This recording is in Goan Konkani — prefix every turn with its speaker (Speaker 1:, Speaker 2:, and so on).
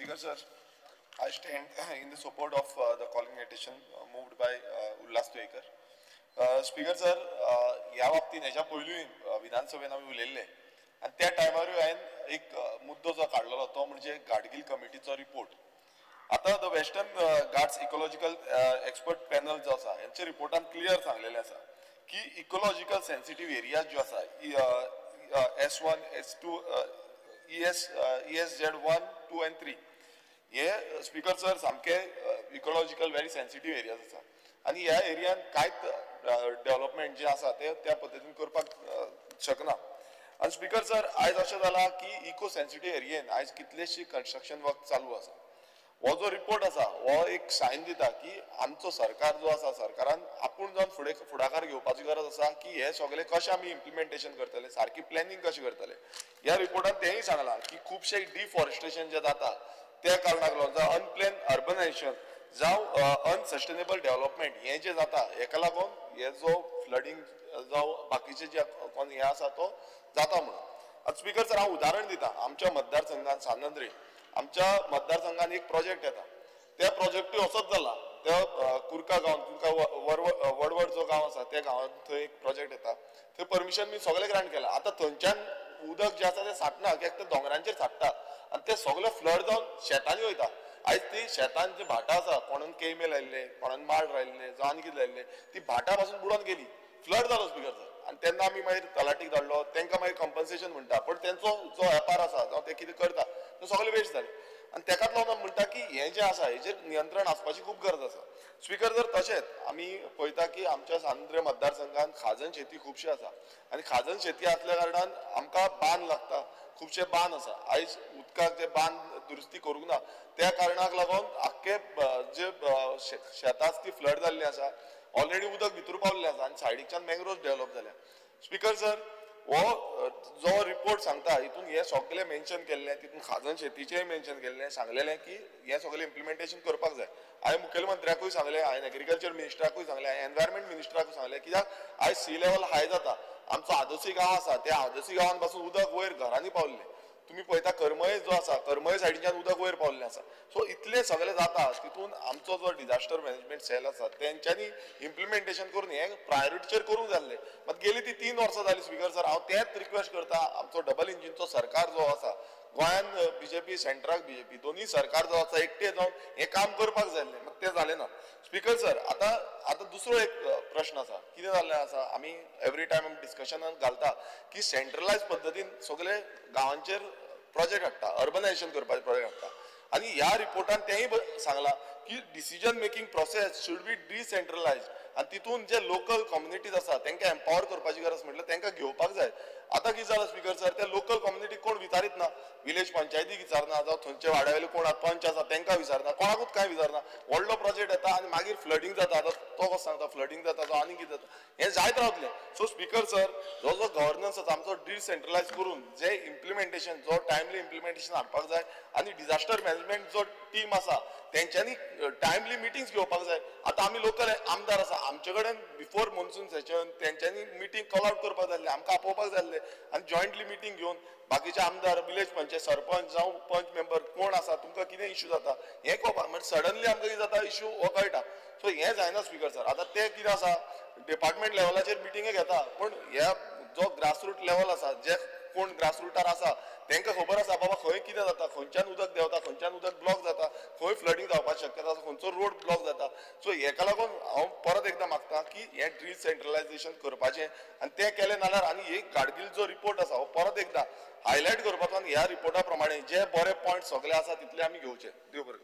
Speaker 1: Speaker sir, I stand in the support of the calling attention moved by Ulhas Tuyenkar. Speaker sir, ह्या बाबतीन हेच्या पयलूय विधानसभेन आमी उलयल्ले आनी त्या टायमारूय हांवें एक मुद्दो जो काडलेलो तो म्हणजे गाडगील कमिटीचो रिपोर्ट. आतां the Western Ghats ecological expert panel जो आसा हेंच्या रिपोर्टान क्लियर सांगलेलें आसा की इकोलॉजिकल सेन्सिटीव एरियाज ज्यो आसा S1, S2, ESZ 1, 2 and 3 हे स्पीकर सर सामके इकोलॉजिकल व्हेरी सेन्सिटीव एरियाज आसा आनी ह्या एरियान कांयच डेव्हलपमेंट जे आसा ते त्या पद्दतीन करपाक शकना. आनी स्पीकर सर आयज अशें जालां की इको सेन्सिटीव एरियेन आयज कितलेशी कन्स्ट्रक्शन वर्क चालू आसा. हो जो रिपोर्ट आसा हो एक सायन दिता की आमचो सरकार जो आसा सरकारान आपूण जावन फुडें फुडाकार घेवपाची गरज आसा की हे सगळे कशें आमी इम्प्लिमेंटेशन करतले, सारकी प्लॅनिंग कशें करतले. ह्या रिपोर्टान तेंय सांगलां की खुबशे डिफॉरेस्टेशन जें जाता त्या कारणाक लागून जावं अनप्लॅन अर्बनायझेशन जावं अनसस्टेनेबल डेव्हलपमेंट हें जें जाता हेका लागून हे जो फ्लडींग जावं बाकीचे जे हे आसा तो जाता म्हणून. आतां स्पीकर सर हांव उदाहरण दिता, आमच्या मतदारसंघान सांत आमच्या मतदारसंघान एक प्रोजेक्ट येता, त्या प्रोजेक्टूय असोच जाला. त्या कुर्का गांवान, कुर्का वडवड जो गांव आसा त्या गांवांत थंय एक प्रोजेक्ट येता, थंय परमिशन बी सगळें ग्रांट केलां. आतां थंयच्यान उदक जें आसा तें साठना, कित्याक तें दोंगरांचेर साठता आनी तें सगळें फ्लड जावन शेतांनी वयता. आयज ती शेतान जी भाटां आसा, कोणान केळमे लायिल्ले, कोणान माड लायिल्ले, जावं आनी कितें लायिल्ले, ती भाटां पासून बुडोन गेली, फ्लड जालो स्पीकर सर. आनी तेन्ना आमी मागीर तलाटीक धाडलो, तांकां मागीर कंपन्सेशन म्हणटा, पूण तेंचो जो वेपार आसा जावं ते कितें करता तो सगळें वेस्ट जालें. आनी तेकाच लागून आमी म्हणटा की हें जें आसा हेजेर नियंत्रण आसपाची खूब गरज आसा. स्पीकर जर तशेंच आमी पळयता की आमच्या सांत मतदारसंघान खाजन शेती खुबशी आसा आनी खाजन शेती आसल्या कारणान आमकां बांद लागता, खुबशे बांद आसा. आयज उदकाक जे बांद दुरुस्ती करूंक ना त्या कारणाक लागून आख्खे जे शेतां आसा ती फ्लड जाल्ली आसा, ऑलरेडी उदक भितर पावल्लें आसा आनी सायडीच्यान मँग्रोव्स डेव्हलप जाल्या. स्पीकर सर हो जो रिपोर्ट सांगता हितून हें सगळें मेन्शन केल्लें, तितून खाजन शेतीचेंय मेन्शन केल्लें, सांगलेलें की हें सगळें इम्प्लिमेंटेशन करपाक जाय. हांवें मुखेलमंत्र्याकूय सांगलें, हांवें एग्रीकल्चर मिनिस्टराकूय सांगलें, हांवें एनवायरमेंट मिनिस्टराकूय सांगलें, कित्याक आयज सी लेवल हाय जाता. आमचो आदोसी गांव आसा, त्या आदोसी गांवान पासून उदक वयर घरांनी पावल्लें. तुमी पळयता करमय जो आसा, करमय सायडीच्यान उदक वयर पावल्लें आसा. सो इतलें सगळें जाता तितून आमचो जो डिजास्टर मॅनेजमेंट सेल आसा तेंच्यांनी इम्प्लिमेंटेशन करून हें प्रायोरिटीचेर करूंक जाल्लें. मात गेली ती 3 वर्सां जालीं स्पीकर सर. हांव तेंच रिक्वेस्ट करता, आमचो डबल इंजिनचो सरकार जो आसा, गोंयान बीजेपी, सेंट्राक बीजेपी, दोनूय सरकार जो आसा एकटे जावन हें काम करपाक जाय आसलें, मात तें जालें ना. स्पीकर सर आतां आतां दुसरो एक प्रश्न आसा, कितें जाल्लें आसा आमी एवरी टायम आमी डिस्कशनान घालता की सेंट्रलायज पद्दतीन सगळे गांवांचेर प्रोजेक्ट हाडटा, अर्बनायझेशन करपाचे प्रोजेक्ट हाडटा. आनी ह्या रिपोर्टान तेंय सांगलां की decision making process should be decentralise आनी तितून जे लोकल कम्युनिटीज आसा तांकां एम्पावर करपाची गरज म्हटल्यार तांकां घेवपाक जाय. आतां कितें जालां स्पीकर सर, त्या लोकल कम्युनिटी कोण विचारीत ना, विलेज पंचायतीक विचारना, जावं थंयचे वाड्यावयले कोण पंच आसा तांकां विचारना, कोणाकूच कांय विचारना. व्हडलो प्रोजेक्ट येता आनी मागीर फ्लडींग जाता. आतां तो कसो सांगता फ्लडींग जाता, जावं आनी कितें जाता, हें जायत रावतलें. सो स्पीकर सर जो जो गव्हर्नन्स आसा आमचो डिसेंट्रलायज करून जे इम्प्लिमेंटेशन जो टायमली इम्प्लिमेंटेशन हाडपाक जाय आनी डिजास्टर मॅनेजमेंट जो टीम आसा तेंच्यांनी टायमली मिटिंग्स घेवपाक जाय. आतां आमी लोकल आमदार आसा, आमचे कडेन बिफोर मॉन्सून सेशन तेंच्यांनी मिटींग कॉल आवट करपाक जाय आसलें, आमकां आपोवपाक जाय आसलें आनी जॉयंटली मिटींग घेवन बाकीचे आमदार, विलेज पंचायत, सरपंच जावं पंच मेंबर कोण आसा, तुमकां कितें इश्यू जाता हें कळपाक. म्हणजे सडनली आमकां कितें जाता इश्यू हो कळटा. सो हें जायना स्पीकर सर. आतां तें कितें आसा डिपार्टमेंट लेवलाचेर मिटिंगे घेता, पूण ह्या जो ग्रासरूट लेवल आसा, जे कोण ग्रासरुटार आसा तांकां खबर आसा बाबा खंय कितें जाता, खंयच्यान उदक देंवता, खंयच्यान उदक ब्लॉक जाता, खंय फ्लडींग जावपाची शक्यता आसा, खंयचो रोड ब्लॉक जाता. सो हेका लागून हांव परत एकदां मागता की हें डिसेंट्रलायझेशन करपाचें आनी तें केलें नाल्यार आनी एक गाडगील जो रिपोर्ट आसा हो परत एकदां हायलायट करपाचो आनी ह्या रिपोर्टा प्रमाणे जे बरे पॉयंट सगळे आसा तितले आमी घेवचे. देव बरें करूं.